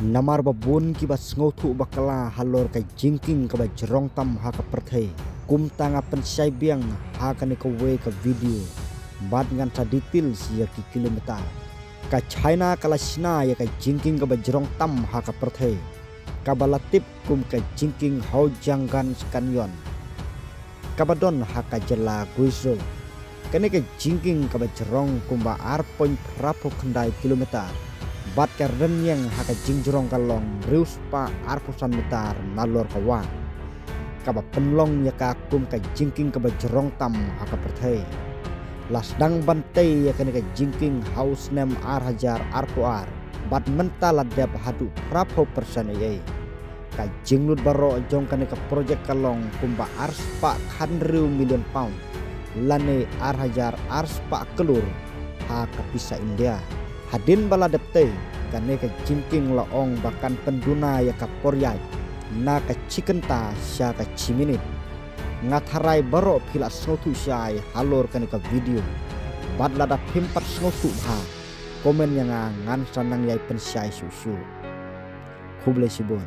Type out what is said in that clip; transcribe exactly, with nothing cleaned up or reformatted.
Namar ba bun kiba sngewthuh bakla halor ka jingkieng kaba jrong tam ha ka pyrthei, kumta nga pynshai biang ha kane kawei ka video bad ngan sa details ïa ki kilometer. Ka China ka la shna ïa ka jingkieng kaba jrong tam ha ka pyrthei, kaba la tip kum ka jingkieng Haojianggan Canyon, kaba don ha ka jylla Guizhou. Kane ka jingkieng kaba jrong kumba ar point phra phew khyndai kilometer bad ka rynïeng ha ka jingjrong ka long hynriew spah arphew san meter nalor ka wah, kaba pynlong ïa ka kum ka jingkieng kaba jrong tam ha ka pyrthei. La sdang ban tei ïa kane ka jingkieng ha u snem ar hajar arphew ar bad mynta la dep haduh phra phew percent ei ei. Ka jinglut baroh jong kane ka project ka long kumba ar spah khathynriew million pound, lane ar hajar ar spah klur ha ka pisa India. Hadien ba la dep tei, kane ka jingkieng la ong ba kan pynduna ïa ka por ïaid na ka shi kynta sha ka shi minit. Nga tharai baroh phi la sngewthuh shai halor kane ka video. Bad lada phim pat sngewthuh bha, comment ïa nga, ngan sa nang ïai pynshai shuh shuh. Khublei shibun.